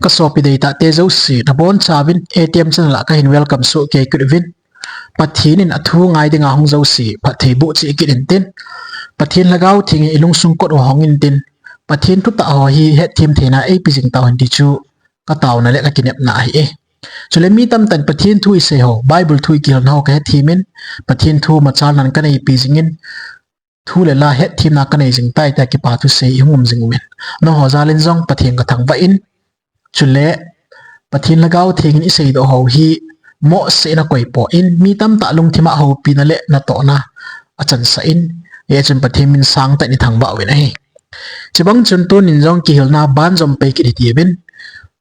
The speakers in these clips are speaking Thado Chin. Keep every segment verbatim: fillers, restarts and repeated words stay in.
Ka sopi deitah te jouse, nabonchauvin A T M channel a kahin welcome soh kei kit uvin. Pathen in athu ngai dinga hung jouse, phatthei boh cheh kit intin. Pathen Lhagao Theng in ilungsung kot u hong intin. Pathen thutah ho hi hetthem theina eipe jing tauhen ti chu kataona le kakinepna ahi e. Chule mi tamtah in Pathen thu isei ho, Bible thu ikihilna ho kahetthem in, Pathen thu machalnan kaneipi jingin, thu le la hetthemna kanei jing tai tia kipa thusei ihung um jing uvin. Nangho jal in jong Pathen kathangvah in. Chule Pathen Lhagao Theng in iseidoh ho hi mohseh in akoi poi, mi tamtah lungthim a houpina le natohna achansah in, hijeh chun Pathen min sangtah in ithangvah uvin ahi. Chubang chun tunin jong kihilna banjom pei kit hitiuvin.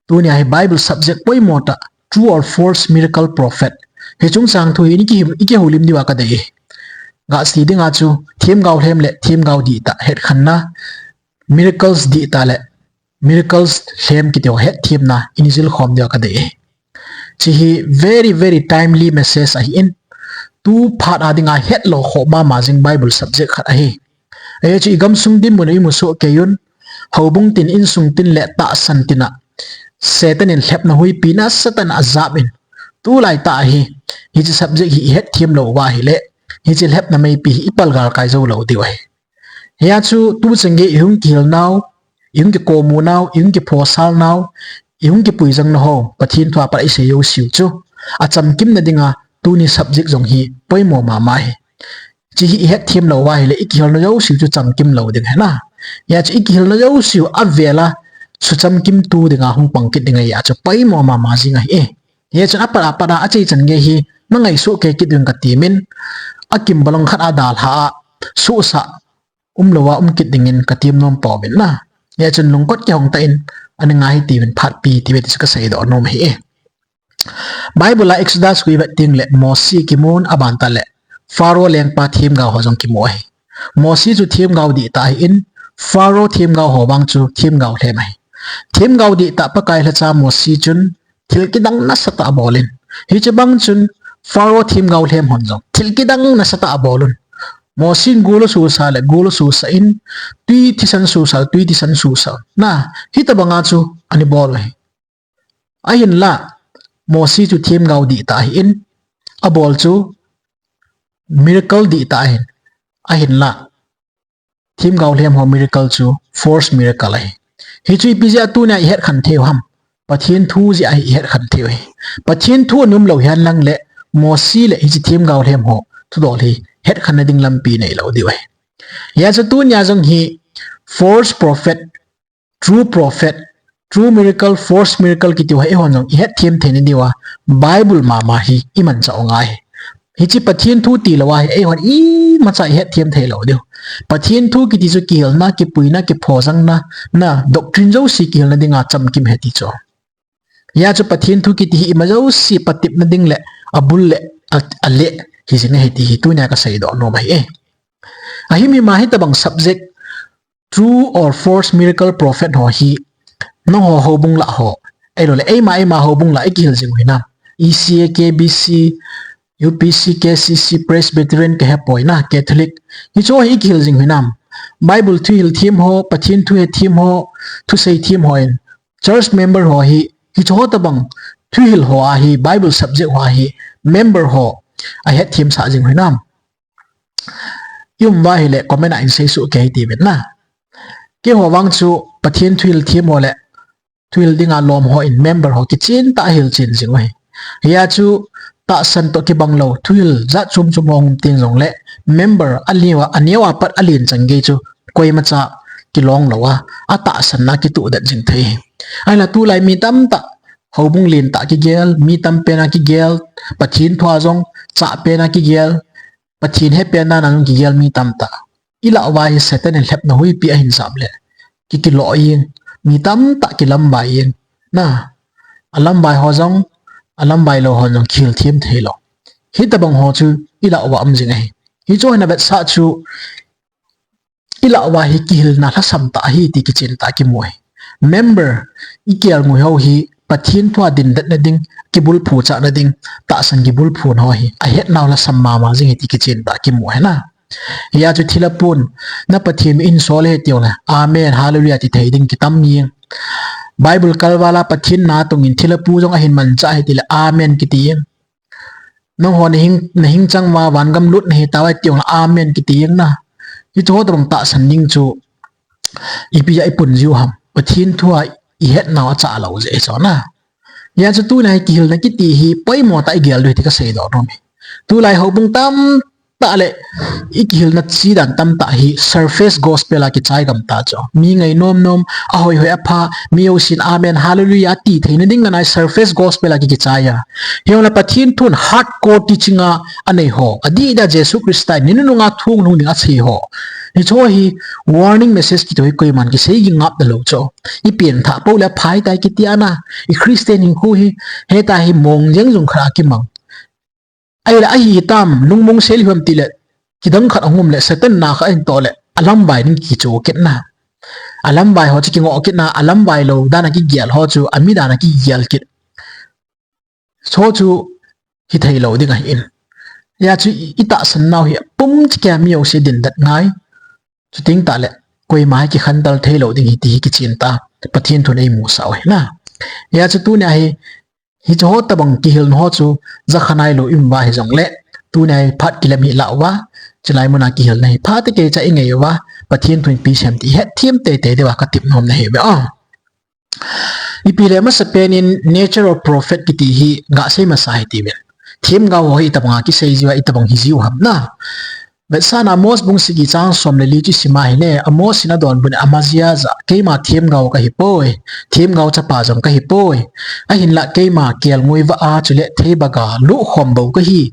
Tunia hi Bible subject poimo tah, True or False Miracle Prophet. Hiche chungchang thu hi iki, ikihoulim diuva kadei e. Gahse dinga chu themgao lhem le themgao dihtah hetkhenna, miracles dihtah le miracles lhem kiti ho hetthemna ini jilkhom diuva kadei e. Hiche hi very, very timely message ahin, tu phat a dinga hetlou khoh mama jing Bible subject khat ahi. Ajeh chu igamsung dinmun a imu soh kei un, houbung tin, insung tin le tahsan tin a Satan in lhepna huipi nasatah in ajap in, tulai tah a hi, hiche subject hi ihetthem lou uva ahile, hiche lhepna meipi hi ipal galkai jou lou diu ahi. Hia chu tuchan gei ihung kihil nau, ihung kikomu nau, ihung kiphosal nau, ihung kipuijang nau ho, Pathen thua pat a isei jouseu chu achamkimna dinga tuni subject jong hi poimo mama ahi. Hiche hi ihetthem lou uva ahile, ikihilna jouseu chu chamkim lou ding ahi na. Hia chu ikihilna jouseu avela suchamkimtu dinga hung pang kit ding ahi a chu poimo mama jing ahi e. Hichun apat apat a achaichan gei hi nangai soh kei kit ding katemin, akimbalong khat a dalha a sohsah umlouva um kit dingin katem nom pouvin na. Hichun lungkot kihong tah in, ani ngai hitiuvin phat pi hitiuve ti chu kaseidoh nom ahi e. Bible a Exodus khu ivet tengle Mosi kimun, abantah le Pharaoh lengpa themgao ho jong kimu ahi. Mosi chu themgao dihtah ahin, Pharaoh themgao ho vang chu themgao lhem ahi. Themgao dihtah Pakai lhacha Mosi chun thil kidang nasatah abolin, hiche bang chun Pharaoh themgao lhem hon jong thil kidang nasatah abolun. Mosi in gol asuhsah le gol asuhsah in, twi thisan suhsah le twi thisan suhsah un. Na, hitobanga chu ana bol u ahi. Ahinla, Mosi chu themgao dihtah ahin, abol chu miracle dihtah ahin, ahinla themgao lhem ho miracle chu false miracle ahi. Hichu ipi jeh a tunia ihetkhen theiu ham? Pathen thu jeh a hi ihetkhen theiu ahi. Pathen thu aumlou hihen lang le Mosi le hiche themgao lhem ho thudol hi hetkhenna ding lampi neilou diu ahi. Hia chu tunia jong hi false prophet, true prophet, true miracle, false miracle kiti ho hi eihon jong ihetthem theina diuva Bible mama hi imanchah u ngai ahi. Hiche Pathen thu tilou a hi eihon imacha ihetthem theilou diu. Pathen thu kiti chu kihilna, kipuina, kiphojangna, na doctrine jouse kihilna dinga chamkim ahi ti chu. Hia chu Pathen thu kiti hi ima jouse patepna ding le abul le a, ale hijing ahi ti hi tunia kaseidoh nom ahi e. Ahimhim a hitobang subject, true or false miracle prophet ho hi, nangho houbung lah ho, ahiloule eima eima houbung lah ikihil jing u hinam? E C A, K B C, U P C, K C C, Presbyterian kahepoi na, Catholic, hicheho hi ikihil jing u hinam? Bible thuhil them ho, Pathen thu hethem ho, thusei them hon church member ho hi, hicheho tobang thuhil ho a hi, Bible subject ho a hi member ho ahetthemsah jing u hinam? Ium uva ahile comment a hin seisoh kei hitiuvin na. Keiho vang chu Pathen thuhil them ho le thuhil dinga lom hon member ho kichen tah a hilchen jing u ahi. Hia chu tahsan toh kibanglou thuhil jat chom chom ho um teng jongle member aneo a, aneo a pat alen chan gei chu koimacha kilong louva, atahsanna kitohdet jing thei ahi. Ahinla tulai mi tamtah, houbung lentah kigel, mi tampen a kigel, Pathen thua jong chahpen a kigel, Pathen hepen dan a jong kigel mi tamtah, ilah uva hi Satan in lhepna huipi ahin jap le, ki, kikiloh jeng, mi tamtah kilamvai jeng. Na, alamvai ho jong, alamvai lou hon jong kihil them theilou. Hitobang ho chu ilah uva um jing ahi. Hicheho hin avetsah chu ilah uva hi kihilna lhasam tah ahi ti kichen tah a kimu ahi. Member ikelngoi ho hi Pathen thua dindetna ding, kibulphu chahna ding, tahsan kibulphuna ho hi ahetnau lhasam mama jing ahi ti kichen tah a kimu ahi na. Hia chu thil apun, na Pathen min in sol e tiu le, Amen, Hallelujah ti thei ding kitam jeng. Bible kalval a Pathen na tongin thilha pu jong ahin manchah ahi tile, amen kiti jeng. Nangho nahing, nahing chang uva vangam lut nahi tauve ti jongle amen kiti jeng na. Hiche ho tobang tahsan ding chu ipi a ipun jiu ham. Pathen thu a ihet nau achah lou jeh chu na. Hijeh chun tuni a hi kihilna kiti hi poimo tah igel diu ahi ti kasei doh nom e. Tulai houbung tamtah le ikihilna chidan tamtah hi surface gospel a kichai gam ta chu. Mi ngai nom nom, ahoi hoi apha, mi jousen amen, hallelujah ati theina ding ngai surface gospel a ki, kichai a. Hijongle Pathen thun hardcore teaching a anei ho, adih dia Jesu Christa in ni nunung a thu hung lhung ding asei ho. Hiche ho hi warning message kiti ho hi koiman kisei ging ngap talou chu. Ipen thah pou le aphai tai kiti a na. I Christian hinkho hi, heta hi mong jeng jong khat a kimang. Ahile ahi tam, lungmong sel hiam tile, kidang khat ahung um le, Satan na khat ahin toh le, alamvai ding kicho kit na. Alamvai ho chu kingoh kit na, alamvai lou dan a kigel ho chu, ami dan a kigel kit. Chu chu hithei lou ding ahin. Hijeh chun i, itahsan nau hi apum cheh a mi jouse dindet ngai. Chuteng tah le, koima hi kikhantal thei lou ding ahi ti hi kichen ta. Pathen thun eimusah u ahi na. Hijeh chun tuni a hi, hiche ho tobang kihilna ho chu, jakha nailou i um uva hijongle, tuni a hi phat kilem hih lah uva, chulai mun a kihilna hi phat kei cha ingai uva, Pathen thun ipi asei ham ti ihet them teitei diu a katep nom na ahi ve o. Ipi le masapen in nature of prophet kiti hi gasei masa hite uvin. Themgao ho hi itobang a kisei jiu a, itobang hi jiu ham na. Vetsahna Amos bung sagi chang som le li chu isim a ahile, Amos in adonbut in Amazia jah a, keima themgao kahi poi, themgao chapa jong kahi poi. Ahinlah keima kelngoi vah a chule theibaga luhkhom bou kahi.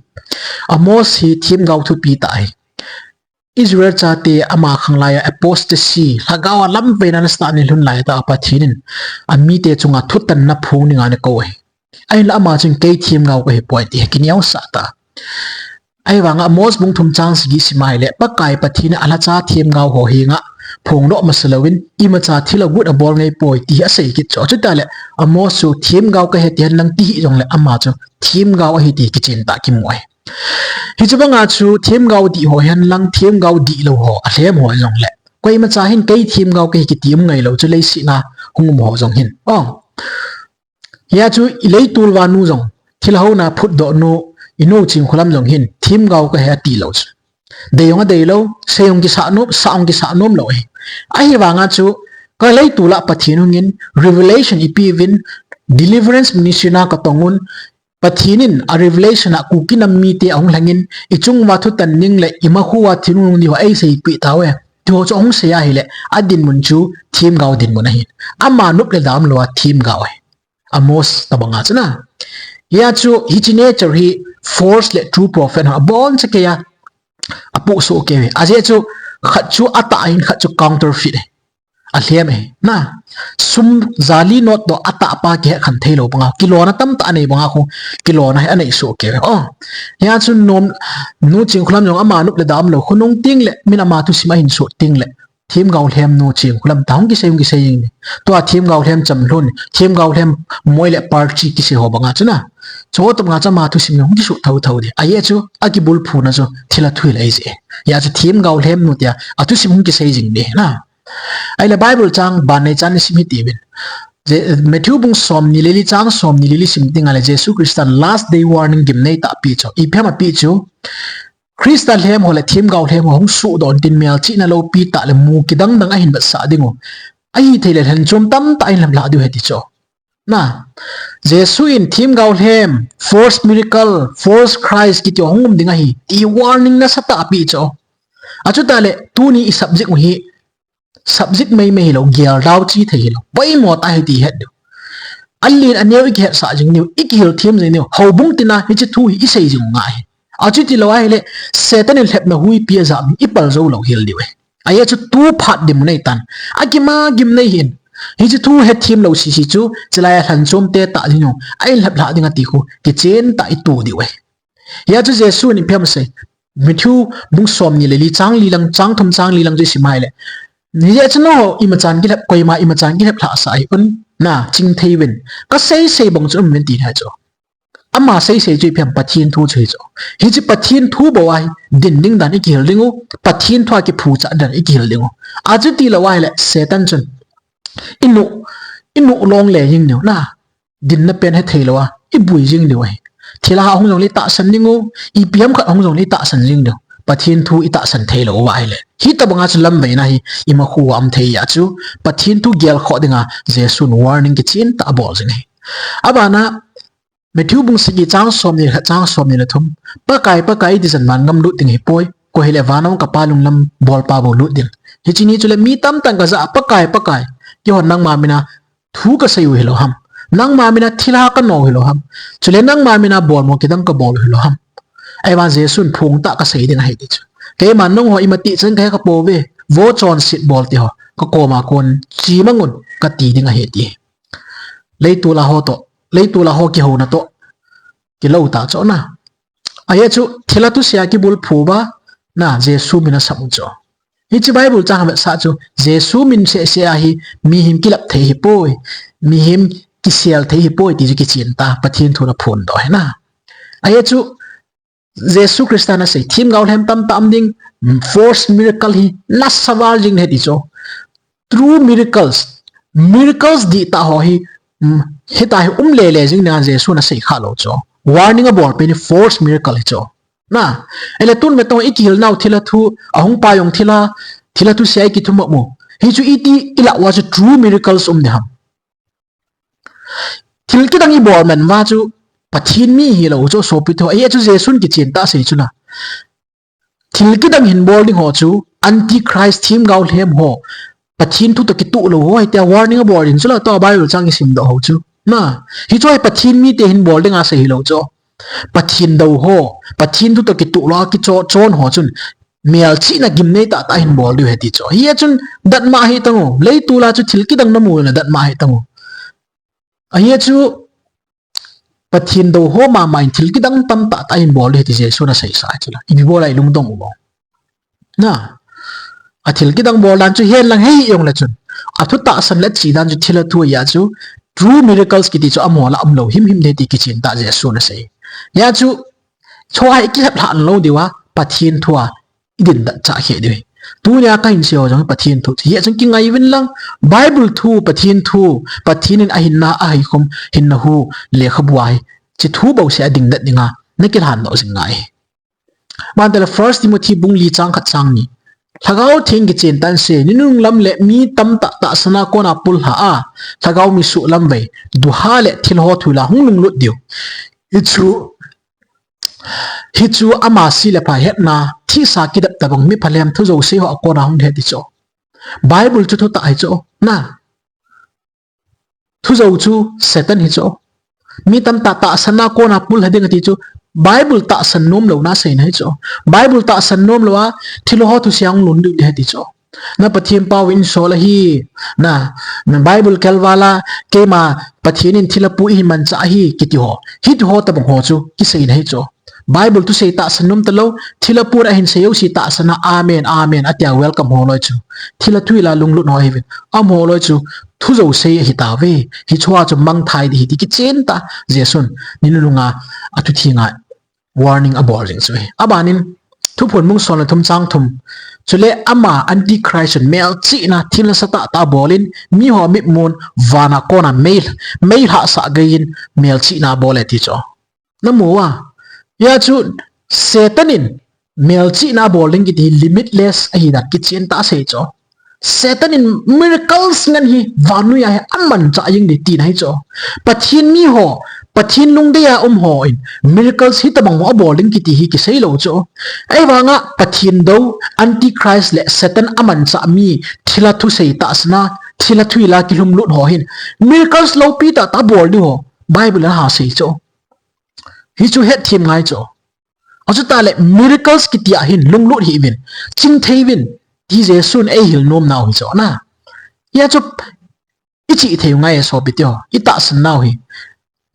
Amos hi themgao thupi tah ahi. Israel chate ama khanglai a apostasy, lhagao a lamveina nasatah in alhun lai tah a Pathen in amite chunga thutanna phong dinga ana kou ahi. Ahinlah ama chun kei themgao kahi poi ti hi akineosah ta. Ahivanga Amos bung thum chang sagi isim a ahile, Pakai Pathen in alhacha themgao ho henga phongdoh masa louvin, imacha thilha gut abol ngai poi ti hi asei kit chu. Chutah le Amos chu themgao kahi ti hen lang ti hih jongle ama chu themgao ahi ti kichen tah kimu ahi. Hiche banga chu themgao dih ho hen lang themgao dihlou ho, alhem ho jongle, koimacha hin kei themgao kahi kiti um ngailou chu leiset a hung um ho jong hin. O. Hijeh chun i leitol uva nu jong, thilha houna phutdoh nu, i nu Chingkholam jong hin themgao kahi atilou chu. Dei jong adeilou, sei jong kisah nom, sah jong kisah nom lou ahi. Ahivanga chu, ka leitol a Pathen hungin, revelation ipeuvin, deliverance ministry na katong un, Pathen in a revelation a Kuki nam mite ahung lhangin, ichung uva thutan ding le imakhu a thil hung ding ho eiseipeh tauve. Tiho chu ahung sei ahile, adinmun chu themgao dinmun ahi. Ama nop le dam lou a themgao ahi. Amos tobanga chu na. Hijeh chun hiche nature hi false le true prophet ho abonchan kei a, apohsoh kei uve. Ajeh chu khat chu atah ahin, khat chu counterfeit ahi. Alhem ahi. Na, sum jali note toh atahpa kihet khen theilou banga, kilona tamtah anei banga khu, kilona hi anei soh kei uve. O. Hijeh chun nu Chingkholam jong ama nop le dam lou khonung tengle, min ama thusim ahin sut tengle, themgao lhem nu Chingkholam ta hung kisei, hung kisei jing ni. Tua themgao lhem chamlhun, themgao lhem moi le party kisei ho banga chu na. Chu tobanga chu ama thusim hung kisut thotho ding. Ajeh chu akibulphuna chu thilha thu hile ahije. Hijeh chun themgao lhem nu tia athusim hung kisei jing ding na. Ahile Bible chang ban neichan isim hite uvin. Matthew bung somni le li chang somni le li isim tengle Jesu Christan last day warning gimnei tah apeh chu. Ipi ham apeh chu. Christa lhem ho le themgao lhem ho hung sohdoh in tin melchihna loupi tah le mu kidang dang ahin vetsah diu. Ahithei le lhanchom tamtah ahin lhamlhah diu ahi ti chu. Na, Jesu in themgao lhem, false miracle, false Christ kiti ho hung um ding ahi ti warning nasatah apeh chu. Achutah le tuni i subject u hi subject maimai hilou, geldau chithei hilou, poimo tah ahi ti het diu. Alen aneo ikihetsah jing diu, ikihil them jing diu, houbung tina hiche thu hi isei jing u ngai ahi. Achuti lou ahile, Satan in lhepna huipi ajah mi ipal jou lou hel diu ahi. Ajeh chu tu phat dinmun ahitan. Akima gimnei hih in. Hiche thu hethem lou sese chu, chulai a lhanchom te tah ding u, ahin lhep lhah ding ati khu, kichen tah ito diu ahi. Hijeh chun Jesu in ipi ham asei. Matthew bung somni le li chang li lang, chang thum chang li lang chu isim ahile. Hijeh chun nangho, imachan kilhep, koima imachan kilhep lhah sah hih un. Na, chingthei uvin. Kasei sei bang chu um uvin ti ahi chu. Ama seisei chu ipi ham, Pathen thu chu ahi chu. Hiche Pathen thu bou a hi din ding dan ikihil ding u, Pathen thu a kiphuchah dan ikihil ding u. Achuti lou ahile Satan chun, inu, i nuh long le jing diu na. Dinna pen he thei lou a, i bui jing diu ahi. Thilha hung jong le i tahsan ding u, ipi ham khat hung jong le i tahsan jing diu. Pathen thu i tahsan thei lou u ahile, hitabanga chu lamveina hi i makhu a um thei a chu, Pathen thu gel khoh dinga Jesu'n warning kichen tah a bol jing ahi. Abana, Matthew bung sagi chang somni le khat, chang somni le thum. Pakai, Pakai, iti jen vangam lut ding ahipoi. Koi hile vana um ka Pa lunglam bolpa bou lut ding. Hiche ni chule mi tamtah in ka jah a, Pakai, Pakai, keihon nangma mina thu ka sei u hilou ham. Nangma mina thilha ka no u hilou ham. Chule nangma mina bolmo kidang ka bol u hilou ham. Ahivang Jesu'n phung tah ka sei ding ahi ti chu. Keiman nangho imatih chan ka he kha pouve. Vo chonset bol te ho, ka koma kon che mang un kati ding ahi ti. Leitol a ho toh, leitol a ho kihouna toh kilou ta chu na. Ahia chu thilha thusei a kibulphu uva na, Jesu min a sam u chu. Hiche Bible chang vetsah chu, Jesu min seh seh a hi mihem kilap thei ahipoi, mihem kisel thei ahipoi ti chu kichen tah a Pathen thu na phondoh ahi na. Ahia chu Jesu Christa na sei themgao lhem tamtah um ding, force miracle hi nasa val jing ahi ti chu. True miracles, miracles dihtah ho hi, um, hitia hi um lele jing dinga Jesu'n asei kha lou chu. Warning abol pen hi force miracle hi chu. Na, ahile tun ve tong i kihil nau thilha thu, ahung pai jong thilha, thilha thusei a i kithum u. Hichu iti i lah uva chu true miracles um ding ham. Thil kidang i bol man uva chu Pathen mi hilou chu sopi thu. Ahia chu Jesu'n kichen tah a sei chu na. Thil kidang hin bol ding ho chu, Antichrist themgao lhem ho, Pathen thu toh kituh lou ho, hitia warning abol ding chu la, tua Bible chang i simdoh ho chu. Na, hichu hi Pathen mite hin bol dinga sei hilou chu. Pathen dou ho, Pathen thu toh kituh lou a kichon, chon ho chun, melchihna gimnei tah tah hin bol diu ahi ti chu. Hia chun datmo ahi tang u, leitol a chu thil kidang namu le datmo ahi tang u. Ahia chu, Pathen dou ho mama in thil kidang tamtah tah hin bol ahi ti Jesu'n asei sa chu la. Ipi bol a i lungdong u bou. Na, a thil kidang bol dan chu hihen lang hei jong le chun, a thu tahsan le che dan chu thilha thu ahia chu, true miracles kiti chu amaho lah a um lou himhim ding ti kichen tah Jesu'n asei. Hia chu, chua hi kihep lhah lou diu a, Pathen thu a i din dan chah khe diu ahi. Tunia ka hin sei ho jong Pathen thu chu. Hia chun kingai uvin lang, Bible thu, Pathen thu, Pathen in ahinna, ahikhum, hinna hu, lekhabu a hiche thu bouseh a ding det dinga na kilhan doh jing ngai. Bante le First Timothy bung li chang khat chang ni. Lhagao Theng kichen tah in asei, ni nung lam le mi tamtah tahsan a kona pullha a, lhagao mi suhlam vei, duha le thil ho thu ila hung lunglut diu. Hichu, hichu ama se le pha hetna, thihsa kidap tabang mi phalhem thu jouse ho a kona hung ahi ti chu. Bible chu thutah ahi chu. Na, thujou chu Satan hi chu. Mi tamtah tahsan a kona pullha ding ati chu. Bible tahsan nom louna aseina hi chu. Bible tahsan nom lou a, thil ho thusei a hung lunglut ding ahi ti chu. Na Pathen pau in sol ahi, na, na Bible kal val a, keima Pathen in thilha pu ihi manchah ahi, kiti ho. Hiti ho tabang ho chu kiseina hi chu. Bible thusei tahsan nom talou, thilha pu in ahin sei jouse tahsan a, amen, amen, atia welcome ho loi chu. Thilha thu ila lunglut ho ahiuvin. Amaho loi chu, thu jouse ahi tauve, hichua chu mangthai ding ahi ti kichen tah, Jesu'n, ni nunung a, athu theng a, warning abol jing chu ahi. Abanin, Thuphon bung som le thum chang thum. Chule ama Antichrist in melchihna thil nasatah tah abol in, miho mitmun vana kona mei, mei lhahsah gei in melchihna abol e ti chu. Namu a. Hia chu Satan in melchihna abol ding kiti hi limitless ahi dan kichen tah asei chu. Satan in miracles ngen hi vannoi a hi amanchah jing ding tina hi chu. Pathen mi ho, Pathen lungdei a um ho in miracles hitabang ho abol ding kiti hi kisei lou chu. Ahivanga Pathen dou, Antichrist le Satan amanchah mi thilha thusei tahsan a, thilha thu ila kilunglut ho hin miracles loupi tah tah abol ding ho Bible in aha sei chu. Hichu hetthem ngai chu. Achutah le miracles kiti a hin lunglut hih uvin, chingthei uvin, ti Jesu'n eihil nom nau hi chu na. Hia chu i chih thei u ngai e sopi teho, i tahsan nau hi.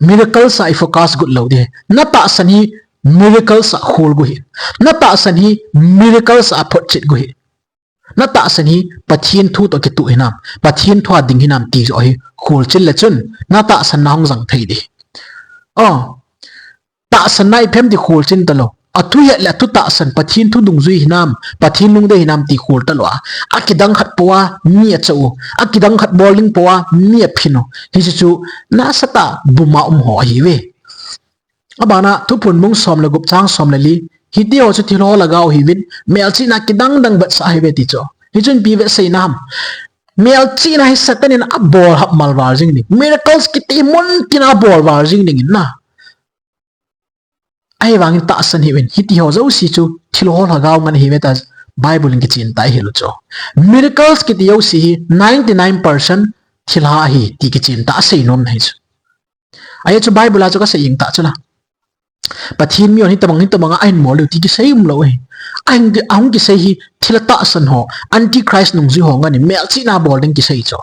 Miracles a i focus got lou ding. Na tahsan hi miracles a khol got hih in. Na tahsan hi miracles a photchet got hih in. Na tahsan hi Pathen thu toh kituh hinam, Pathen thu a ding hinam ti joh hi kholchil le chun na tahsan na hung jang thei ding. Oh, tahsan na ipi ham ti kholchil talou. athu het le athu tahsan, Pathen thu dungjui hinam, Pathen lungdei hinam ti khol talou a, akidang khat pou a mi achah u, akidang khat bol ding pou a mi aphin u. Hiche chu nasatah buma um ho ahiuve. Abana Thuphon bung som le gup chang som le li, hitiho chu thilho lhagao ahiuvin, melchihna kidang dang vetsah ahiuve ti chu. Hichun ipi vetsahna ham? Melchihna hi Satan in abol hapmal val jing ding. Miracles kiti mun tin abol val jing ding in na. Ahivangin tahsan hih uvin, hitiho jouse chu thilho lhagao ngen ahiuve tia Bible in kichen tah ahilou chu. Miracles kiti jouse hi ninety-nine percent thilha ahi ti kichen tah asei nom ahi chu. Ajeh chu Bible a chu kasei jeng tah chu la. Pathen mi hon hitobang, hitobang a ahin bol diu ti kisei umlou ahi. Ahin, ahung kisei hi thilha tahsan ho, Antichrist nungjui ho ngen in melchihna bol ding kisei chu.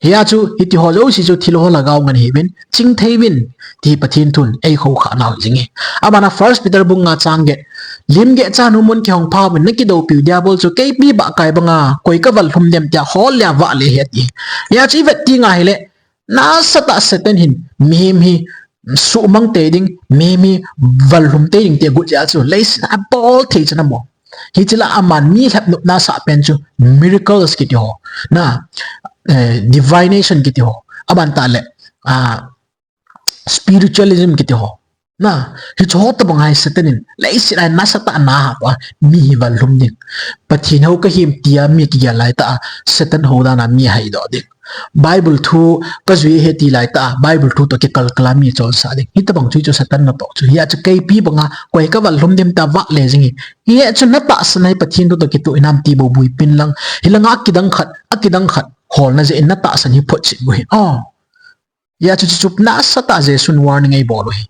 Hia chu, hitiho jouse chu thilho lhagao ngen ahiuvin, chingthei uvin, ti Pathen thun eikhoukhah nau jing ahi. Abana First Peter bung nga chang get, lim get chan, humun kihong phauvin, nakidoupiu Diabol chu keipi bahkai banga koi kaval lhum dem tia hol le a vah le ahi ati. Hia chu ivet teng ahile, nasatah Satan hin mihem hi suhmang tei ding, mihem hi val lhum tei ding ti agot jeh a chu leiset a abol thei chan amo. Hiche lah a aman mi lhep nopna asah pen chu miracles kiti ho, na, eh, divination kiti ho, aban tah le, ah, spiritualism kiti ho, na, hiche ho tobang hi Satan in leiset a nasatah a ana hahsa a, mi hi val lhum ding. Pathen hou kahim tia mi kigel lai tah a, Satan hou dan a mi ahaidoh ding. Bible thu kajui ahi ti lai tah a, Bible thu toh kikalkal a mi chonsah ding. Hitobang chu chu Satan natoh chu. Hia chu keipi banga koi kaval lhum dem tia vah le jing ahi. Hia chu natahsan hi Pathen thu toh kitoh hinam ti bou buipin lang. Hilanga akidang khat, akidang khat holna jeh in natahsan hi photchet u ahi. Oh. Hia chu chu nasatah Jesun warning eibol u ahi.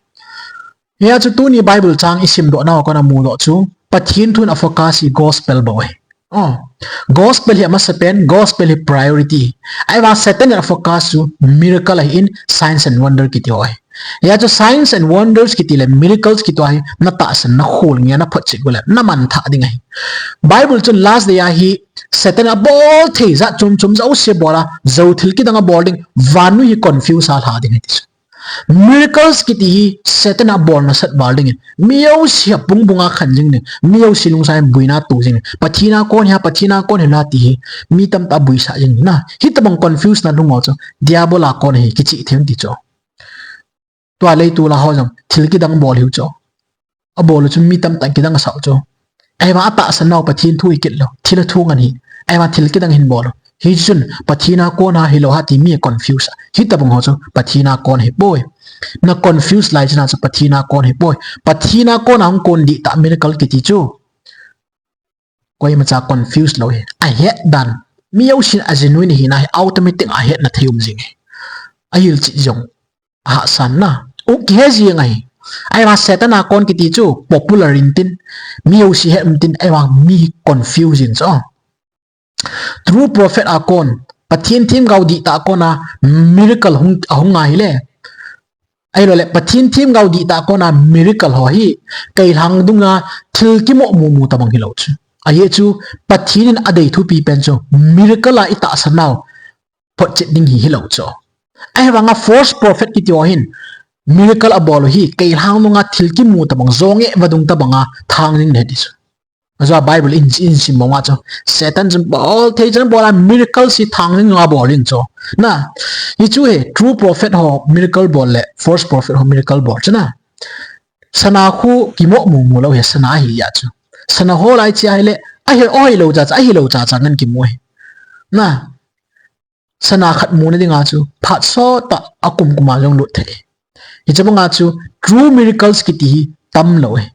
Hia chu tuni Bible chang isimdoh nau a kona mudoh chu, Pathen thun a focus hi gospel bou ahi. Oh, gospel hi amasapen, gospel hi priority. Ahivang Satan in a focus chu miracle ahin, signs and wonder kiti ho ahi. Hia chu signs and wonders kiti le miracles kiti ho hi natahsan, nakhol nge, naphotchet u le namanthah ding ahi. Bible chun last day a hi Satan in abol thei jat chom chom jouse bol a, jou thil kidang abol ding, vannoi hi confuse a lha ding ahi ti chu. Miracles kiti hi Satan in abol nasat val dingin, mi jouse apung bunga khen jing ding, mi jouse lungsan in boina atoh jing ding. Pathen a kon hia, Pathen a kon hia ti hi mi tamtah a boisah jing ding na. Hitobang confuse na lhung ho chu Diabol a kon ahi kicheh thei ti chu. Tua leitol a ho jong thil kidang bol hiu chu. Abol u chu mi tamtah in kidang asah u chu. Ahivang atahsan nau Pathen thu hi kit lou, thilha thu ngen ahi. Ahivang thil kidang hin bol u. Hichun Pathen a kon a hilou ham ti mi confuse a. Hitobang ho chu Pathen a kon ahipoi. Na confuse lai chana chu Pathen a kon ahipoi. Pathen a kon a hung kon dihtah miracle kiti chu. Koimacha confuse lou ahi. Ahet dan. Mi jousen a genuine hina hi automatic a hetna thei um jing ahi. Ahilchet jong ahahsatna. U kihe jing ahi. Ahivang Satan a kon kiti chu popular in tin, mi jouse het um tin, ahivang mi confuse in chu. True prophet a kon, Pathen themgao dihtah a kon a miracle hung, ahung ahile. Ahilou le, Pathen themgao dihtah a kon a miracle ho hi, keilhang dunga thil kimoh mumu tobang hilou chu. Ajeh chu, Pathen in adei thupi pen chu, miracle a itahsan nau photchet ding hi hilou chu. Ahivanga false prophet kiti ho hin, miracle abol u hi, keilhang dunga thil kimu tobang, jong e vadung tobanga thang jing ahi ti chu. Ajeh a Bible in, in sim banga chu, Satan chun bol thei chan bol a miracle hi thang jing a bol in chu. Na, hichu hi true prophet ho miracle bol le false prophet ho miracle bol chu na. Sana khu kimoh mumu lou hi sana ahi a chu. Sana ho lai chia ahile, ahi, ahilou chacha, ahilou chacha ngen kimu ahi. Na, sana khat muna dinga chu, phat sot tah a kum kum a jong lut thei. Hiche banga chu, true miracles kiti hi tamlou ahi.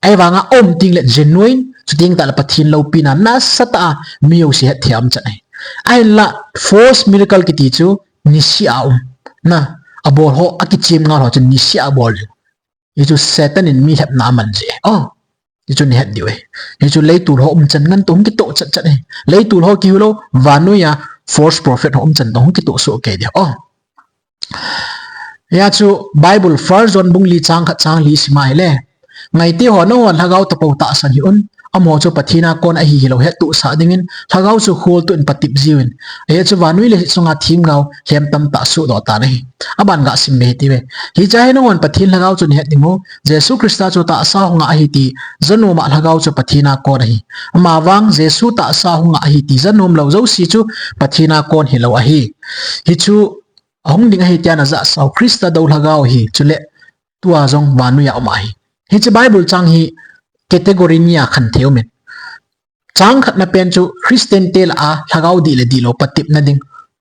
Ahivanga um teng le genuine, chuteng tah le Pathen loupina nasatah a mi jouse hetthei a um chan ahi. Ahinla, false miracle kiti chu, niseh a um. Na, abol ho, akichem ngal ho chu niseh a abol. Hichu Satan in mi lhepna aman jeh. Oh. Hichu nahet diu ahi. Hichu leitol ho umchan ngen toh hung kitoh chat chat ahi. Leitol ho kihilou, vannoi a false prophet ho umchan toh hung kitoh soh kei diu. Oh. Hia chu Bible First John bung li chang khat chang li sim ahile. Ngaite ho, nangho lhagao tapou tahsan hih un. Amaho chu Pathen a kon ahi hilou hettohsah dingin lhagao chu kholtoh in patep jiuvin. Ajeh chu vannoi leiset sunga themgao lhem tamtah sohdoh tan ahi. Aban gasim be hite ve. Hiche hi nanghon Pathen Lhagao chu nahet ding u, Jesu Christa chu tahsa hung a ahi ti, janom a Lhagao chu Pathen a kon ahi. Amavang Jesu tahsa hung a ahi ti, janom lou jouse chu Pathen a kon hilou ahi. Hichu ahung ding ahi tia najahsau Christa dou Lhagao ahi, chule tua jong vannoi a um ahi. Hiche Bible chang hi category ni a khen thei umin. Chang khatna pen chu Christian te lah a Lhagao dih le dihlou patepna ding,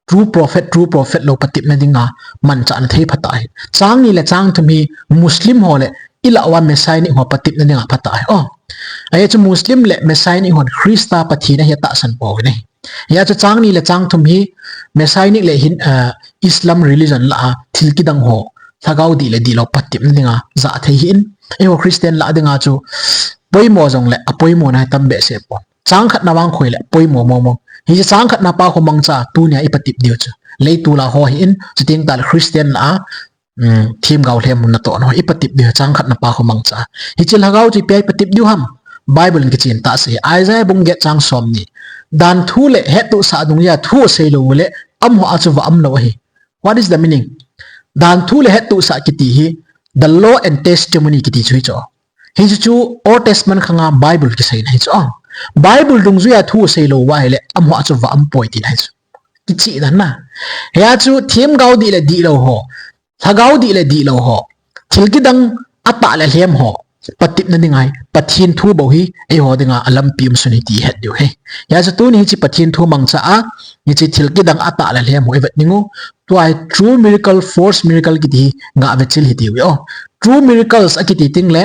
true prophet, true prophet lou patepna dinga manchahna thei phatah ahi. Chang ni le chang thum hi Muslim ho le ilah uva Messianic ho patepna dinga phatah ahi. Oh. Ahi chu Muslim le Messianic hon Christa Pathen ahi atahsan pouvin ahi. Hia chu chang ni le chang thum hi Messianic le hin, ah, Islam religion lah a thil kidang ho Lhagao dih le dihlou patepna dinga jah thei ahin. Eiho Christian lah dinga chu poimo jongle apoimo na hi tam behseh pon. Chang khatna vang khoi le poimo momo. Hiche chang khatna pa khu mangcha tunia ipatep diu chu. Leitol a ho ahin, chuteng tahle Christian lah a, um, themgao lhem mun natohna ho ipatep diu chang khatna pa khu mangcha. Hiche Lhagao chu ipi a ipatep diu ham. Bible in kichen tah asei. Isaiah bung get chang somni. Dan thu le hettohsah dungjui a thu asei lou le amaho a chu va um lou ahi. What is the meaning? Dan thu le hettohsah kiti hi, the law and testimony kiti chu hichu. Hichu chu Old Testament khanga Bible kiseina hichu. Bible dungjui a thu asei lou uva ahile, amaho a chu va um poi tina hichu. Kichihna na. Hia chu themgao dih le dihlou ho, Lhagao dih le dihlou ho, thil kidang atah le lhem ho patepna dinga hi Pathen thu bou hi eiho dinga alampi um sun ahi ti ihet diu ahi. Hia chu tuni hiche Pathen thu mangcha a, hiche thil kidang atah le lhem ho ivet ding u. Tua hi true miracle, false miracle kiti hi gah vechil hitiuve. Oh, true miracles akiti tengle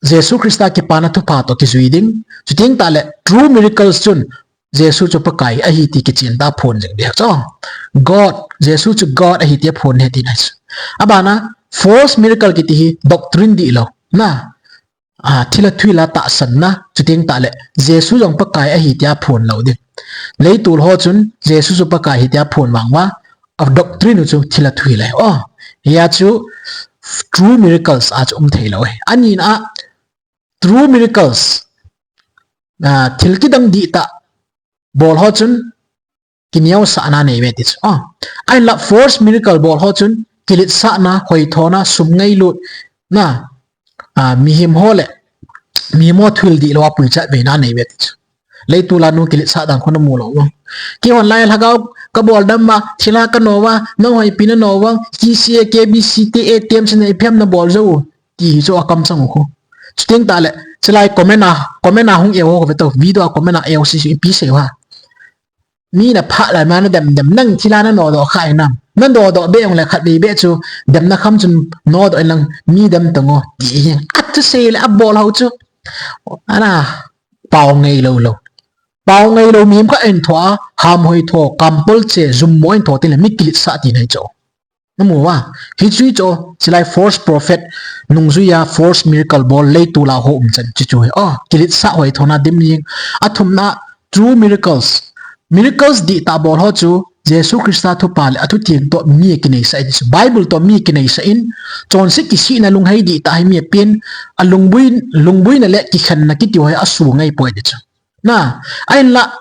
Jesu Christa kipana thupha toh kijui ding. Chuteng tahle true miracles chun Jesu chu Pakai ahi ti kichen tah a phon jing ding chu. God, Jesu chu God ahi ti aphon ahi tina chu. Abana false miracle kiti hi doctrine dihlou na. Ah, thilha thuhila tahsanna, chuteng tahle Jesu jong Pakai ahi tia phon lou ding. Leitol ho chun Jesu chu Pakai ahi tia phon vang uva, a doctrine u chu thilha thuhila ahi. Oh, hia chu true miracles a chu um thei lou ahi. Anina a true miracles, ah, thil kidang dihtah bol ho chun kineosahna anei uve ti chu. Ah, ahinla false miracle bol ho chun kiletsahna, hoithona, sum ngailutna, ah, mihem ho le mihem ho thuhil dihlou a puichat veina anei uve ti chu. Leitol a nu kiletsah dan khu namu lou uvam. Keihon lai Lhagao kabol dam uva, thilha kano uva, nangho ipi nano uvam, K C A, K B C, T A, T M C na ipi ham nabol jou u, ti hi chu akamchang u khu. Chuteng tahle, chulai comment a, comment a hung e ho khu ve to, video a comment a e ho sese ipi sei uva. Mi naphah lai ma nadem dem, nang thilha nano doh kha hinam. Nano doh be jongle khatvei beh chu, demna kham chun nodoh inlang mi dem tang o, ti hi. Athusei le abol ho chu. Ana, pao ngailou lou. Pao ngailou mihem khat in tho a, hamhoi tho, kampol che, jummo in tho tengle mi kiletsah tina hichu. Namu uva, hichu hichu, chulai false prophet, nungjui a false miracle bol leitol a ho umchan chu chu ahi. Oh, kiletsah hoithona dim jing. Athumna, true miracles. Miracles dihtah bol ho chu, Jesu Christa thupha le athutheng toh mi akineisah ahi ti chu. Bible toh mi akineisah in, chonset kisihna lunghei dihtah hi mi apen, alungbuina le kikhenna kiti ho hi asu ngai poi ti chu. Na, ahinla,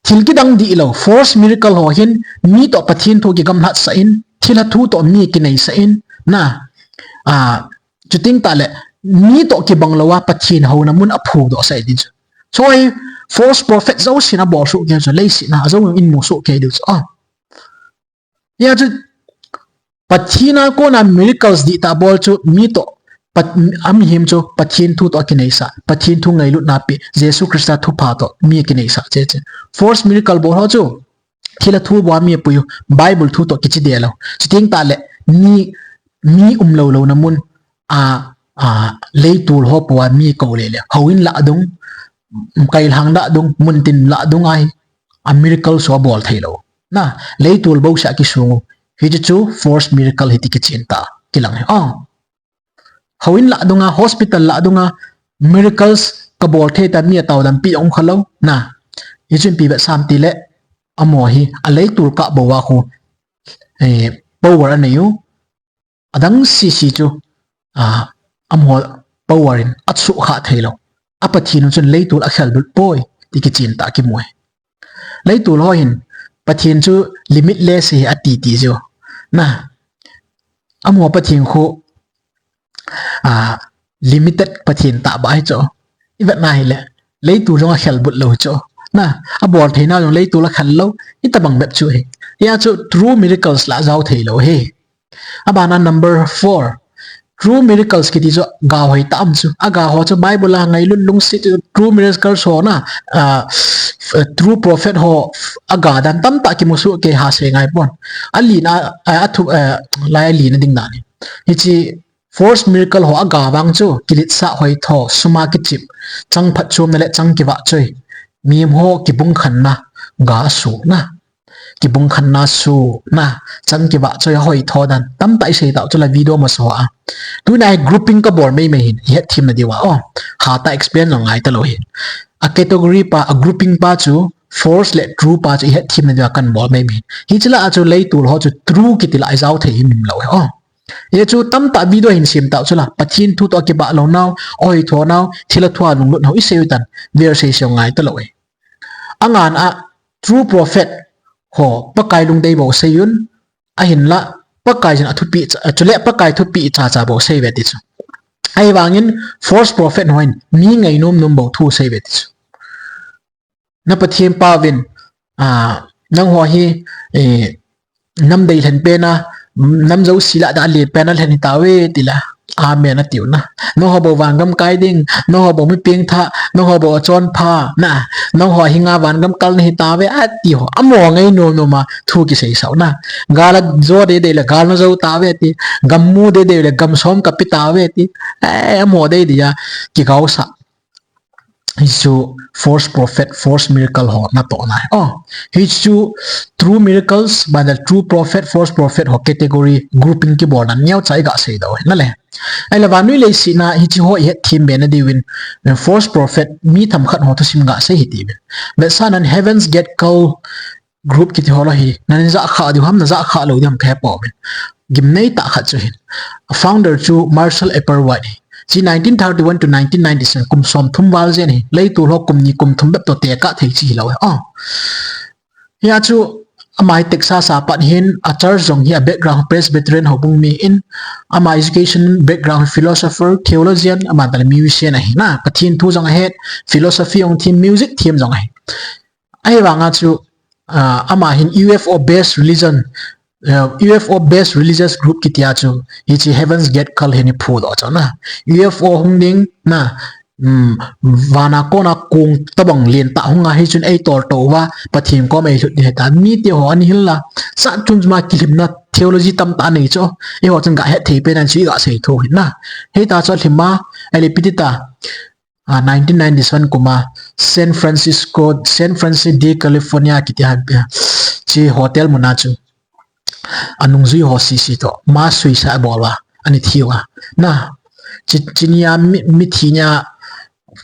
thil kidang dihlou, false miracle ho hin, mi toh Pathen thu kigamlhat sah in, thilha thu toh mi akineisah in, na, ah, chuteng tahle, mi toh kibang lou a Pathen houna mun aphudoh sah ahi ti chu. Chu hi false prophet jousen abol soh kei chu, leiset a ajou in mu soh kei diu chu. Ah. Hia chu Pathen a kona miracles dihtah bol chu mi toh, Pat-, amihem chu Pathen thu toh akineisah, Pathen thu ngailutna pe, Jesu Christa thupha toh mi akineisah che che. False miracle bol ho chu thilha thu bou a mi apui u, Bible thu toh kichi delou. Chuteng tahle mi, mi umlou louna mun a, a, leitol ho pou a mi kou le le. Houin lah dung, kailhang lah dung, muntin lah dung a hi, a miracle chu abol thei lou. Na, leitol bouseh a kisung u. Hichu chu false miracle ahi ti kichen tah kilang ahi. Oh. Houin lah dunga, hospital lah dunga, miracles kabol thei ta mi atao dampi um kha lou. Na, hichu ipi vetsam tile, amaho hi, aleitol kah bou a khu, eh, power anei u. Adang sese chu, ah, amaho power in asuhkhah thei lou. A Pathen u chun leitol akhel lut poi, ti kichen tah kimu ahi. Leitol ho hin, Pathen chu limitless ahi ati ti jeh u. Na, Amaho Pathen khu, a, limited Pathen tahbeh ahi chu. Ivet na hile, leiset jong akhel but lou chu. Na, abol theina jong leiset akhel lou, itobang bep chu ahi. Hijeh chun true miracles la jao thei lou ahi. Abana number four. True miracles kiti chu ga hoi tam chu. Aga ho chu Bible a ngailut lungset chu true miracles ho na, a, true prophet ho aga dan tamtah kimu soh kei ha sei ngai pon. Alina, a, athu, a, lai alina ding dan ahi. Hiche false miracle ho aga vang chu kiletsah hoitho, sum a kichip, chang phatchomna le chang kivahchoi, mihem ho kibungkhenna, ga suna. Kibungkhenna suna, chang kivahchoi a hoitho dan tamtah isei tau chu la video masa a. Tuna hi grouping kabol mei mei hin, ihet themna diuva. O, hatah explain jong ngai talou hi. A category pa, a grouping pa chu, false le true pa chu ihet themna diuva kabol mei mei hin. Hiche la a chu leiset ho chu true kiti la ijao thei himhim lou hi. O. Hichu tamtah video hin sem tau chu la, Pathen thu toh kibah lou nau, hoitho nau, thilha thua lunglut nau isei u tan, verse sei ngai talou hi. Angana true prophet ho, Pakai lungdei bou seiyun, ahinla, Pakai jin athupi cha, chule Pakai thupi chacha bou seiuve ti chu. Ahivangin false prophet ho hin, mi ngainom nom bou thu seiuve ti chu. Na Pathen pauvin, a, nangho hi, eh, nam deilhen pen a, nam jouse lah a alen pen a lhen hitauve tile, amen atiu na. Nangho bou vangam kai ding, nangho bou mi pengthah, nangho bou achonpha, na, nangho hinga vangam kal nahitauve, ati ho. Amaho ngainom nom a thu kiseisah u na. Gal ajo dei dei le gal najou tauve ti, gam mu dei dei le gam som kape tauve ti. Eh, amaho dei dei a kigaosah. Hichu false prophet, false miracle ho natohna ahi. O, hichu true miracles, but the true prophet, false prophet ho category grouping kibolna neocha iga sei diu ahi. Nale. Ahile vannoi leiset a hiche ho ihet them be na diuvin, eh, false prophet mi themkhat ho thusim ga sei hitiuvin. Vetsahnan Heaven's Gate Cult group kiti ho la hi, nana jah kha diu ham, najah kha lou diu ham kahe pouvin. Gimnei tah khat chu hin. Founder chu Marshall Applewhite ahi. Hiche nineteen thirty-one to nineteen ninety-seven, kum somthum val jen ahi. Leiset ho kum ni kum thum bep toh tekah thei chu hilou ahi. O. Hia chu ama hi Texas a pat ahin, a church jong hi a background Presbyterian houbung mi ahin, ama education background philosopher, theologian, aban tah le musician ahi na, Pathen thu jong ahet, philosophy jong them, music them jong ahi. Ahivanga chu, ah, ama hin U F O based religion, ah, U F O based religious group kitia chu, hiche Heaven's Gate Cult hin eiphudoh chu na. U F O hung ding na, um, vana kona kong tobang lentah hunga hichun eitol touva, Pathen koma eilut ding ahitai. Mite ho ana hil la, sa chun ma kilhimna theology tamtah anei chu. Eiho chun ga het thei pen a chu iga sei thou ahi na. Hitia chu alhim a, ahile ipi ti ta, a, nineteen ninety-seven kum a San Francisco, San Francisco de California kiti a, hiche hotel mun a chu anungjui ho sese toh mass suicide abol uva, ana thiuva. Na, hiche, hiche nia mi, mithi nia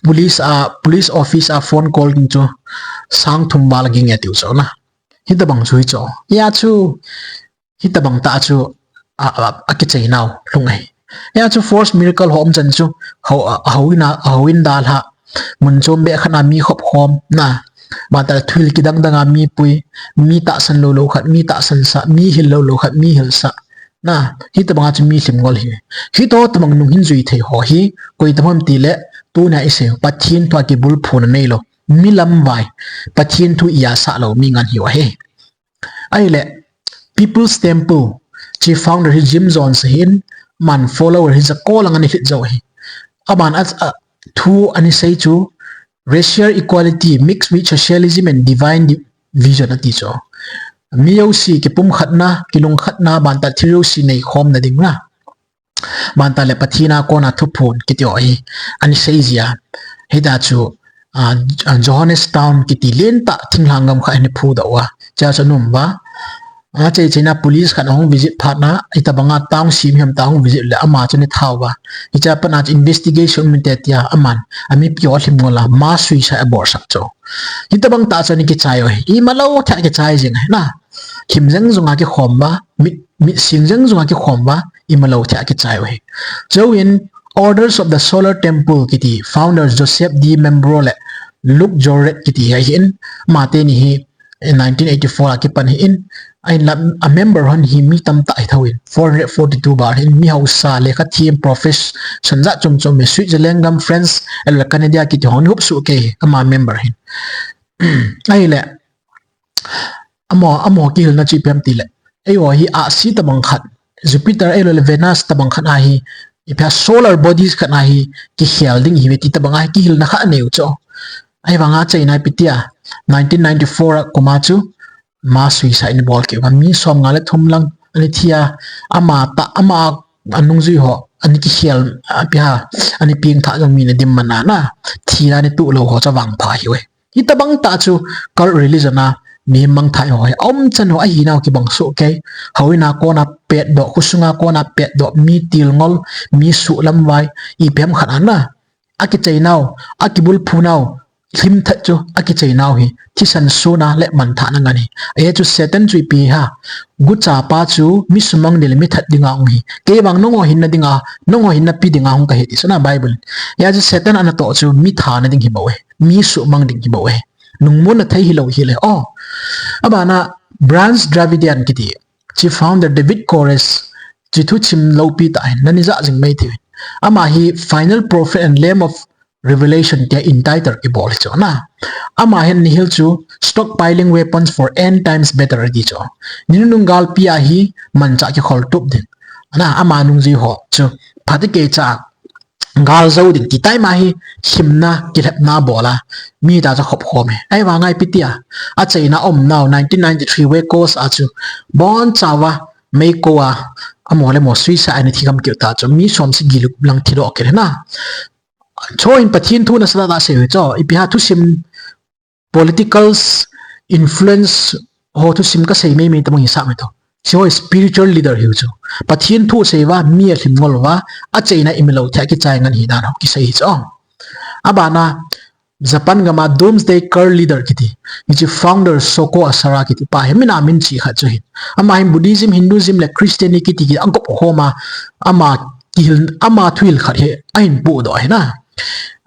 police a, police office a phone call ding chu sang thum val ging e tiu chu na. Hitobang chu hichu. Hia chu, hitobang tah chu, a, a, akichai nau lhung ahi. Hia chu false miracle ho umchan chu, ho, a, a houin a, a houin dalha, mun chom beh khat a mi khop khom, na, aban tah le thuhil kidang dang a mi pui, mi tahsan lou lou khat, mi tahsan sah, mi hil lou lou khat, mi hil sah, na, hitobang a chu mi lhim ngol ahi. Hitoh tobang nung hin jui thei ho hi, koi tobang ham tile, tuna isei u, Pathen thu a kibulphuna neilou, mi lamvai, Pathen thu ija sah lou, mi ngen hiu ahi. Ahile, People's Temple, hiche founder hi Jim Jones ahin, aman follower hi jako lang ana lhit jou ahi. Aman a, a, thu ana sei chu, racial equality mixed with socialism and divine di-, vision ati chu. Mi jouse kipumkhatna, kilungkhatna, aban tah thil jouse neikhomna ding na. Aban tah le Pathen a kona thuphon kiti ho hi ana sei jia. Hitia chu, a, a, Johannestown kiti lentah thinglhang gam khat ana phudoh uva. Hichea chu ana um uva. Achaina police khat ahung visit phat na, hitobanga town simi ham tah hung visit le ama chu ana that uva. Hichea pat a chu investigation um inte tia aman, a mipi ho alhim ngol a, mass suicide abolsah chu. Hitobang tah chu ana kichai u ahi. Imalou thei a kichai jing ahi na. Lhim jeng jong a kikhom uva, mit, mit sing jeng jong a kikhom uva, imalou thei a kichai u ahi. Chuin Orders of the Solar Temple kiti founder Joseph D. Membro le Luke Jorret kiti hi ahin, amateni hi, eh, nineteen eighty-four a kipan ahin, Ahinla a member hon hi mi tamtah hi thou in, four hundred forty-two bar hin, mi hausa, lekha them, profession jat chom chom, Switzerland gam, France, ahilouleh Canada kiti hon hop suh kei ama member hin. Ahile, amaho, amaho kihilna chu ipi ham tile, eiho hi ahsi tabang khat, Jupiter ahilouleh Venus tabang khat a hi, ipi ham solar bodies khat a hi kikhel ding ihiuve ti tabang a hi kihilna khat anei u chu. Ahivanga achaina ipi tia, nineteen ninety-four a kum a chu, mass suicide ana bol kit uva, mi somnga le thum lang ana thi a, ama tah, ama a nungjui ho ana kikhel, ipi ham, ana pengthah jong mi ana dim man a, thina ana tuh lou ho chu avangpha ahiuve. Hitabang tah chu cult religion a mi mangthah ho hi aumchan ho ahinau kibang soh kei. Houin a kona petdoh, khosunga kona petdoh, mi tilngol, mi suhlamvai, ipi ham khat a, akicheinau, akibulphunau, lhimthat chu akicheinau hi thisan suna le manthahna ngen ahi. Ajeh chu Satan chu ipi ham, guchapa chu mi sumang ding le mi that dinga hung ahi. Kei vang nangho hinna dinga, nangho hinna pi dinga hung kahi ti chu na Bible in. Ajeh chu Satan anatoh chu mi thana ding hibouve, mi sumang ding hibouve. Lungmonna thei hilou hile. Abana Branch Davidian kiti, chi founder David Koresh, chi thusim loupi tah hin nani jah jing mai thei uvin. Ama hi Final Prophet and Lamb of Revelation tia in title ibol hi chu na. Ama hin nihil chu Stockpiling Weapons for End Times Battle ati chu, ninunung galpi a hi manchah kikhol tup ding, na, ama nungjui ho chu phatecha gal jou ding ti time a hi lhimna, kilhepna bol a, mi tah chu akhop khom e. Ahivanga ipi tia, achaina umnau nineteen ninety-three Wekos a chu bonchauva meikong a, amaho le amaho suicide ana thigam kit u tah chu mi somsagi gup lang thidoh kit hi na. Chuin Pathen thu nasatah a sei u hi chu, ipi ham thusim, political influence ho thusim kasei meimei tabang hisah mai thou. Hiche ho spiritual leader hiu chu. Pathen thu asei uva, mi alhim ngol uva, achaina imilou thei a kichai ngen hi dan ho kisei hi chu. Abana Japan gam a Doomsday Cult Leader kiti, hiche founder Shoko Asahara kiti pa hi, amin a min chih khat chu hin. Ama hin Buddhism, Hinduism le Christianity kiti kiti agop khom a, ama kihil, ama thuhil khat hi ahin pohdoh ahi na.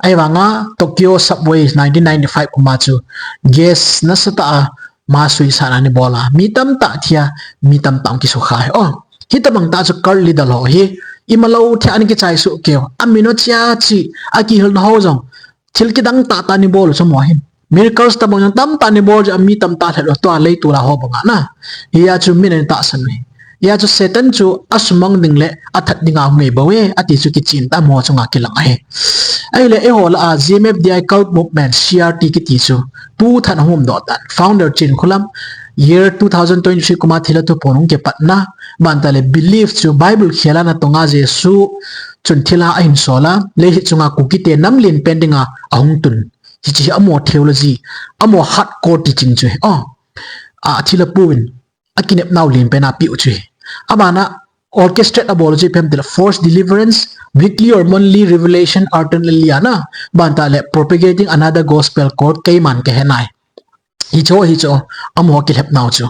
Ahivanga Tokyo subway nineteen ninety-five kum a chu gas nasatah a mass suicide ana bol a, mi tamtah thi a, mi tamtah kisukha ahi. Hitabang tah chu cult leader ho hi imalou thei a ana kichai soh kei u, amin u chia chi, akihilna ho jong thil kidang tahtah ana bol u chu amaho hin. Miracles tabang jong tamtah ana bol jeh a mi tamtah lhep lou, tua leitol a ho banga na. Hia chu min ana tahsan u hi. Hia chu Satan chu asumang ding le athat dinga hung ahibouve, ati chu kichen tah amaho chunga kilang ahi. Ahile eiho lah a G M F D I cult movement, C R T kiti chu tu tah a hung umdoh tan. Founder Chinkholam, year two thousand twenty-three kum a thilha thuphon hung kipatna, abana le belief chu Bible khel a natong a Jesu chun thilha ahin sol a, leiset chunga Kukite nam lenpen dinga ahung tun. Hiche hi amaho theology, amaho hardcore teaching chu hi. A, thilha puin akinepnau lenpen a apeh u chu hi. Abana orchestrate abol u chu ipi ham tile forced deliverance, weekly or monthly revelation, alternately ana, abana le propagating another gospel called Keiman Kahe Nai. Hiche ho, hiche ho, amaho kilhepnau chu.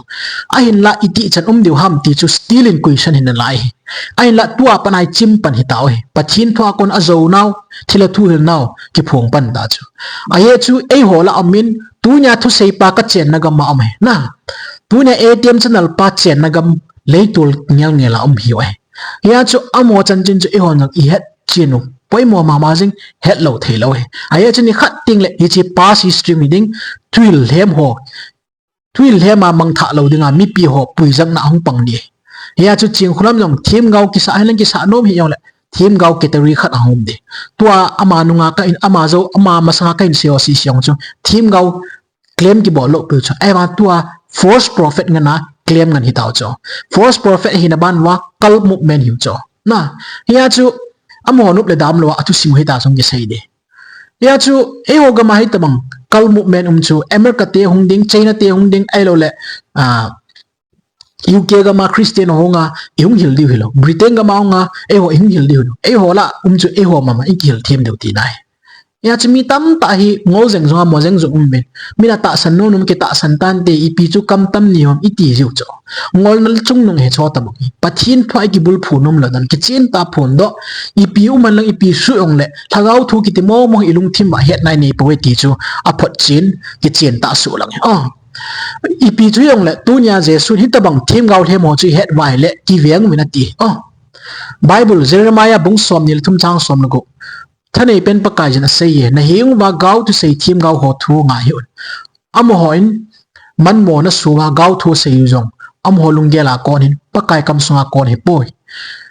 Ahinla itih chan um diu ham ti chu still in question hi nalai hi. Ahinla tua pat a ichim pan hitau hi. Pathen thu a kon ajounau, thilha thuhilnau kiphong pan tah chu. Ajeh chu eiho lah a um in, tunia thuseipa kachenna gam a um ahi na. Tunia A T M channel pa chenna gam leitol ngel ngel a um ahiuve. Hia chu amaho chanchin chu eihon jong ihet chen u poimo mama jing, hetlou theilou ahi. Ajeh chu nikhat tengle hiche past history mi ding, thuhil lhem ho, thuhil lhem a mangthah lou dinga mipi ho puijangna ahung pang ding ahi. Hia chu Chinkholam jong themgao kisah hilang, kisah nom hijongle themgao category khat ahung um ding. Tua ama nunga kahin, ama jou, ama masanga kahin seiho sese jong chu themgao claim kibol lou peh u chu. Ahivang tua false prophet ngen a claim ngen hitau chu. False prophet ahina ban uva cult movement hiu chu. Na, hia chu amaho nop le dam lou a athusim u hita jong kisei ding. Hia chu eiho gam a hitabang cult movement um chu America te hung ding, China te hung ding, ahilouleh, a, U K gam a Christian ho hunga ihung hil diu hilou, Britain gam a hunga eiho ihung hil diu hilou. Eiho lah um chu eiho mama ikihil them diu tina ahi. Hia chu mi tamtah hi ngol jeng jong a mo jeng jong um uvin, min atahsan nom nom kitahsan tante, ipi chu kam tam ni hom iti jiu chu. Ngolna chungnung hi chu tabang hi. Pathen thu a ikibulphu nom lou dan, kichen tah a phondoh, ipi um hen lang, ipi sui jongle lhagao thu kiti momo hi ilungthim a hetna inei pouve ti chu aphotchen, kichen tah a suhlang hi. Ipi chu hijongle, tunia Jesun hitabang themgao lhem ho chu ihet uva ahile, kiveng uvin ati. Oh. Bible, Jeremiah bung somni le thum chang somle gup. Thaneipen Pakaiyin aseiye, naheng uva gao thusei themgao ho thu ngai hih un. Amahon manmo nasu uva gao thu asei u jong, amaho lunggel a kon ahin, Pakai kamsunga kon ahipoi.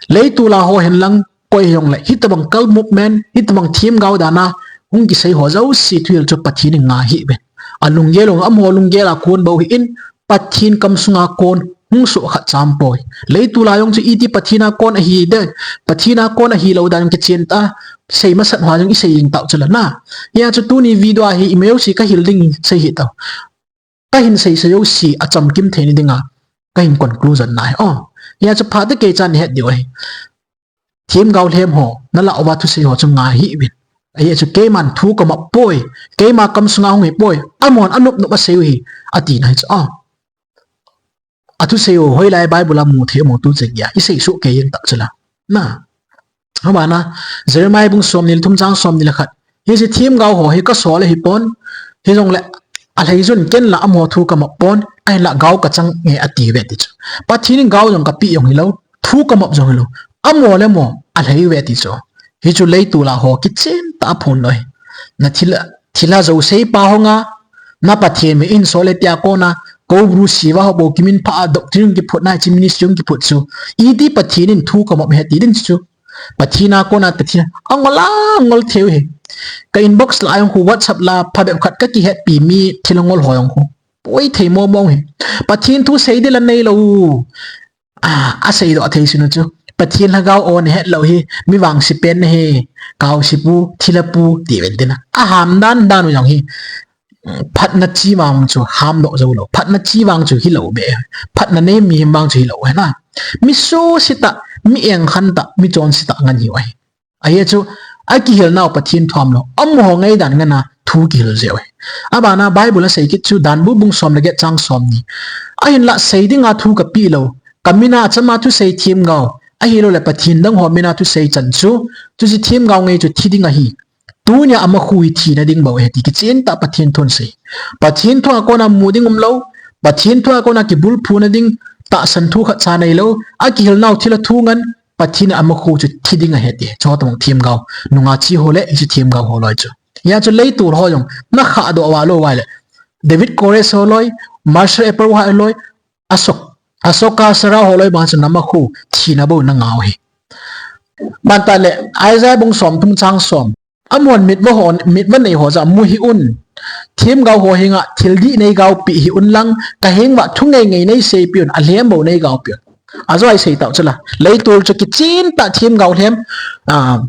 Leitol a ho henlang, koi hijongle, hitabang cult movement, hitabang themgao dan a hung kisei ho jouse thuhil chu Pathen in ngai hih uvin. Alunggel u, amaho lunggel a kon bou ahin, Pathen kamsunga kon hung soh khat cha aumpoi. Leitol a jong chu iti Pathen a kon ahi de, Pathen a kon ahilou dan kichen ta, sei masat hoa jong isei jeng tau chula na. Hia chu tuni video a hi email si kahil ding sei hih tau. Kahin seisa jouse achamkim theina dinga kahin conclusion na ahi. Oh, hia chu phat tah kei chan het diu ahi. Themgao lhem ho nalah uva thusei ho chu ngai hih uvin. Ahi chu keiman thu kamap poi, keima kamsunga hung hipoi, amahon anop nop asei u ahi, ati na ahi chu. Ah. Athusei u hoilai Bible a mu thei mo tu cheng a isei soh kei jeng tah chula. Na. Abana, Jeremiah bung somni le thum chang somni le khat. Hiche themgao ho hi kasol ahipon, hijongle, alhai jun ken la amaho thu kamap pon, ahinla gao kachang nge ati uve ti chu. Pathen in gao jong kapeh jong hilou, thu kamap jong hilou. Amaho le amaho, alhai uve ti chu. Hichu leitol a ho kichen tah a phon lou ahi. Na thil, thilha jouse pa ho nga, na Pathen mi in sol e tia kona, Kou Bruce Siva ho bou kiminphah a doctrine kiphut na, hiche ministry kiphut chu. Iti Pathen in thu kamap ahi ti ding chu. Pathen a kona Pathen a ngol a ngol thei u ahi. Ka inbox la jong khu, WhatsApp la phabep khat kakihetpi mi thil angol ho jong khu. Poi thei mong mong ahi. Pathen thu sei ding la neilou. Ah, asei doh thei sinu chu. Pathen lhagao o nahet lou hi, mi vangse pen nahi, kaose pu, thilha pu, ti ven tina. Aham dan dan u jong hi. Phatna chi vang chu ham doh jou lou. Phatna chi vang chu hilou be. Phatna nei mi vang chu hilou ahi na. Mi suse tah, mi engkhan tah, mi chonse tah ngen hiu ahi. Ahi chu, akihilnau Pathen thu umlou. Amaho ngaidan ngen a thu kihil jeh u ahi. Abana Bible a sei kit chu Danbu bung som le get chang somni. Ahinla sei dinga thu kapeh lou. Kamin a achama thusei themgao. Ahilouleh Pathen dang ho min a thusei chan chu. Chuche themgao ngai chu thi ding ahi. Tunia amakhu hi thina ding bou ahi ti kichen tah Pathen thun sei. Pathen thu a kona mu ding umlou. Pathen thu a kona kibulphuna ding tahsan thu khat cha neilou. Akihilnau thilha thu ngen Pathen in amakhu chu thi ding ahi ti. Chutabang themgao. Nungah chi ho le hiche themgao ho loi chu. Hia chu leitol ho jong. Nakhah doh uva lou uva le. David Koresh ho loi. Marshall Applewhite ho loi. Ashok, Ashoka Sharma ho loi bang chu namakhu thina bou nangau ahi. Bantah le, Isaiah bung somthum chang som. Amahon mitva ho, mitva nei ho jong mu hih un. Themgao ho henga thil dih nei gaopi hih un lang, kahenga thu ngei ngei nei seipi un, alhem bou nei gaopi un. Ajo a isei tau chula. Leitol chu kichen tah themgao lhem, ah,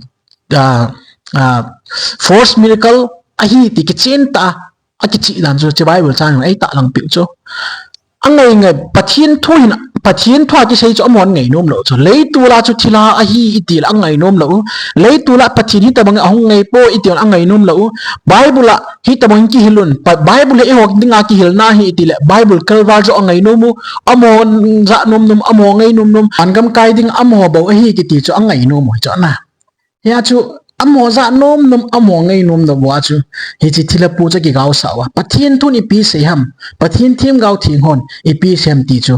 ah, ah, force miracle ahi ti kichen tah akichih dan chu, hiche Bible chang in eitahlang piu chu. Angai ngai, Pathen thu hin, Pathen thu a kisei chu amahon ngainom lou chu. Leitol a chu thilha ahi iti le angainom lou. Leitol a Pathen hitabang ahung ngai poi iti le angainom lou. Bible a hitabang kihil un. Pa-, Bible hi eiho dinga kihilna ahi iti le Bible kalval chu angainom u. Amaho jat nom nom, amaho ngai nom nom. Vangam kai ding amaho bou ahi kiti chu angainom u chu na. Hia chu, amaho jat nom nom, amaho ngai nom nom uva chu. Hiche thilha pu chu kigaosah uva. Pathen thun ipi sei ham. Pathen themgao theng hon ipi sei ham ti chu.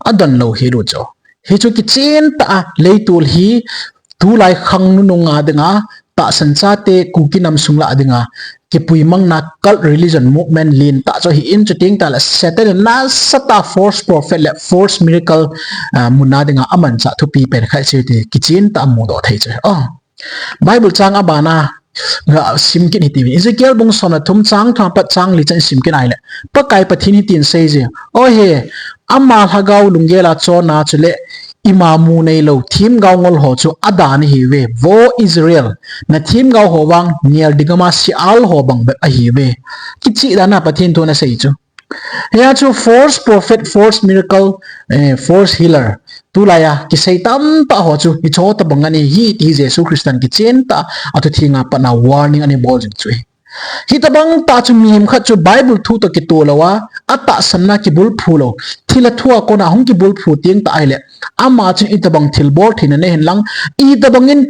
Adon lou hel u chu. Hichu kichen tah a leitol hi tulai khang nunung a dinga, tahsan chate Kuki nam sung lah a dinga, kipuimang na cult religion movement lentah chu ahin chuteng tah le Satan in nasatah a false prophet le false miracle, ah, mun a dinga amanchah thupi pen khat chu ti kichen tah a mudoh thei chu. Oh. Bible chang abana, ah, sim kit hiti. Ezekiel bung som le thum chang thum apat chang li chan sim kit ahile. Pakai Pathen hitin asei je. O he, ama lhagao lunggel a chonna chule ima mu neilou themgao ngol ho chu adan ahiuve. Vo Israel, na themgao ho vang ngel ding ama Sheol ho bang bep ahiuve. Kichih dan a Pathen thun asei chu. Hia chu false prophet, false miracle, eh, false healer. Tulai a, kisei tamtah ho chu, hicheho tabang ahi, ti Jesu Christan kichen tah a, athu thenga pat na warning ana bol jing chu ahi. Hitabang tah chu mihem khat chu Bible thu toh kitoh lou a, atahsan na kibulphu lou. Thilha thu a kona hung kibulphu teng tah ahile, ama chun itabang thil bol theina nei hen lang, itabang in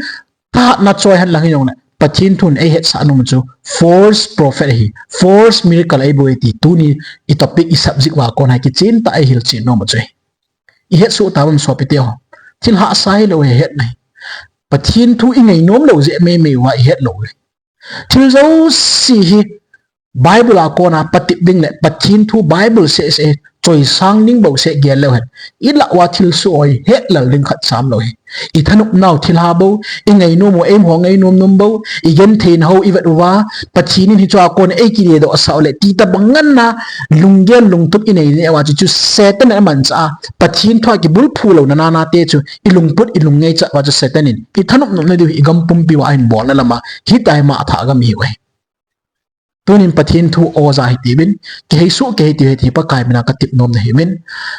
thahatna choi hen lang hijongle, Pathen thun eihetsah nom chu false prophet ahi, false miracle eibol e ti tuni i topic, i subject uva kon a kichen tah a eihil chen nom chu ahi. Ihetsoh tauvem sopite ho. Thil hahsa hilou ahi, hetna hi. Pathen thu ingainom lou jeh meimei uva ihet lou ahi. Thil jouse hi Bible a kon a patep ding le Pathen thu Bible seh seh choisang ding bou seh gel leu hen, ilah uva thilsoh hi hetlel ding khat cham lou ahi. I thanopnau thilha bou, i ngainom u, eima ngainom nom bou, i gentheina ho i vet uva, Pathen in hichea kon a eikidedoh sah u le ti tobang ngen a lunggel lungtup inei neh uva chu, chu Satan in amanchah a, Pathen thu a kibulphu louna nana te chu i lungput i lungngaichat uva chu Satan in i thanop nopna diu hi i gam pumpi uva ahin bolna lam a, hitia hi matha gam ihiu ahi. Tunin Pathen thu oja hitiuvin, kiheisoh kei hitiu, hiti Pakai mina katep nom nahiuvin.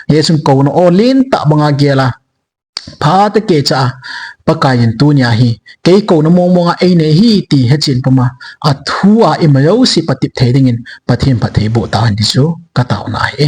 Hijeh chun kouna o lentah banga gel a, phatah a kicha a, Pakai in tunia hi kei kouna mong mong a einei ahi ti hechen puma, athu a ima jouse patep thei dingin Pathen phatthei boh tahen ti chu kataona ahi.